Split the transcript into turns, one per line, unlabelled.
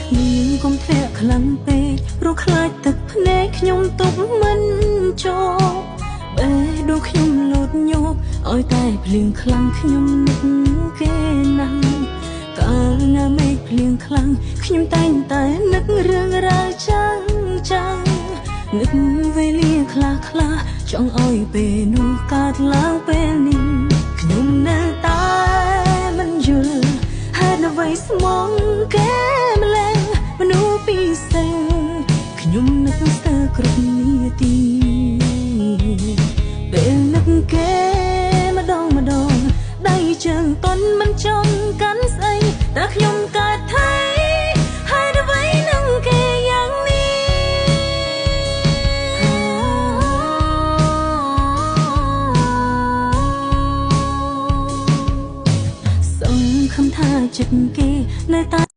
ភ្លៀងកុំធ្លាក់ខ្លាំងពេកព្រោះខ្លាចទឹកភ្នែកខ្ញុំទប់មិនជាប់បេះដូងខ្ញុំលោតញាប់ឲ្យតែភ្លៀងខ្លាំងខ្ញុំនឹកគេណាស់កាលណាមេឃភ្លៀងខ្លាំងខ្ញុំតែងតែនឹករឿងរ៉ាវចាំងចាំងនឹកវេលាខ្លះខ្លះចង់ឲ្យពេលនោះកើតឡើងពេលនេះខ្ញុំនៅតែមិនយល់ហេតុអ្វីស្មងគេម្លេះមនុស្សពីសេងខ្ញុំនឹកស្ទើរគ្រប់នាទីពេលនឹកគេម្ដងម្ដងដៃជើងតន់មិនចង់កាន់ស្អីតែខ្ញុំកើតថៃហេតុអ្វីនឹងគេយ៉ាងនេះសង្ឃឹមថាចិត្តគេនៅតែ